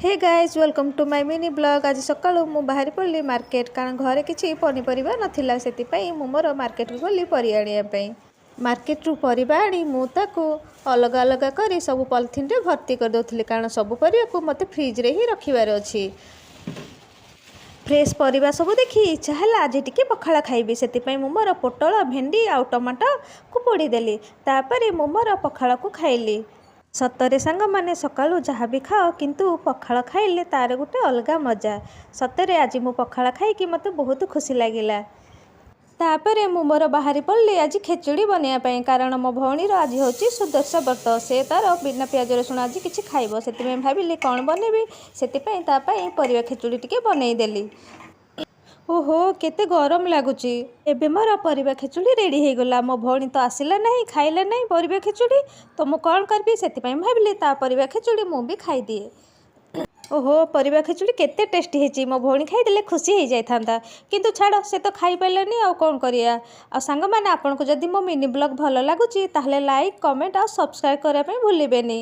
Hey guys, welcome to my mini vlog. ଆଜି ସକାଳୁ ମୁଁ ବାହାରି ପଡ଼ିଲି ମାର୍କେଟ, କାରଣ ଘରେ କିଛି ପନିପରିବା ନଥିଲା। ସେଥିପାଇଁ ମୁଁ ମୋର ମାର୍କେଟକୁ ଗଲି ପରିବା ଆଣିବା ପାଇଁ। ମାର୍କେଟରୁ ପରିବା ଆଣି ମୁଁ ତାକୁ ଅଲଗା ଅଲଗା କରି ସବୁ ପଲିଥିନରେ ଭର୍ତ୍ତି କରିଦେଉଥିଲି, କାରଣ ସବୁ ପରିବାକୁ ମୋତେ ଫ୍ରିଜରେ ହିଁ ରଖିବାର ଅଛି। ଫ୍ରେଶ୍ ପରିବା ସବୁ ଦେଖି ଇଚ୍ଛା ହେଲା ଆଜି ଟିକେ ପଖାଳ ଖାଇବି। ସେଥିପାଇଁ ମୁଁ ମୋର ପୋଟଳ, ଭେଣ୍ଡି ଆଉ ଟମାଟୋକୁ ପୋଡ଼ିଦେଲି। ତାପରେ ମୁଁ ମୋର ପଖାଳକୁ ଖାଇଲି। ସତରେ ସାଙ୍ଗମାନେ, ସକାଳୁ ଯାହା ବି ଖାଅ, କିନ୍ତୁ ପଖାଳ ଖାଇଲେ ତାର ଗୋଟେ ଅଲଗା ମଜା। ସତରେ ଆଜି ମୁଁ ପଖାଳ ଖାଇକି ମୋତେ ବହୁତ ଖୁସି ଲାଗିଲା। ତାପରେ ମୁଁ ମୋର ବାହାରି ପଡ଼ିଲି ଆଜି ଖେଚୁଡ଼ି ବନେଇବା ପାଇଁ, କାରଣ ମୋ ଭଉଣୀର ଆଜି ହେଉଛି ସୁଦର୍ଶା ବ୍ରତ। ସେ ତାର ବିନା ପିଆଜ ରସୁଣ ଆଜି କିଛି ଖାଇବ। ସେଥିପାଇଁ ଭାବିଲି କ'ଣ ବନେଇବି। ସେଥିପାଇଁ ତା ପାଇଁ ପରିବା ଖେଚୁଡ଼ି ଟିକେ ବନେଇଦେଲି। ଓହୋ, କେତେ ଗରମ ଲାଗୁଛି! ଏବେ ମୋର ପରିବା ଖେଚୁଡ଼ି ରେଡ଼ି ହେଇଗଲା। ମୋ ଭଉଣୀ ତ ଆସିଲା ନାହିଁ, ଖାଇଲା ନାହିଁ ପରିବା ଖେଚୁଡ଼ି, ତ ମୁଁ କ'ଣ କରିବି? ସେଥିପାଇଁ ଭାବିଲି ତା ପରିବା ଖେଚୁଡ଼ି ମୁଁ ବି ଖାଇଦିଏ। ଓହୋ, ପରିବା ଖେଚୁଡ଼ି କେତେ ଟେଷ୍ଟି ହେଇଛି! ମୋ ଭଉଣୀ ଖାଇଦେଲେ ଖୁସି ହେଇଯାଇଥାନ୍ତା, କିନ୍ତୁ ଛାଡ଼, ସେ ତ ଖାଇପାରିଲାନି, ଆଉ କ'ଣ କରିବା? ଆଉ ସାଙ୍ଗମାନେ, ଆପଣଙ୍କୁ ଯଦି ମୋ ମିନି ବ୍ଲଗ୍ ଭଲ ଲାଗୁଛି, ତାହେଲେ ଲାଇକ୍, କମେଣ୍ଟ ଆଉ ସବସ୍କ୍ରାଇବ୍ କରିବା ପାଇଁ ଭୁଲିବେନି।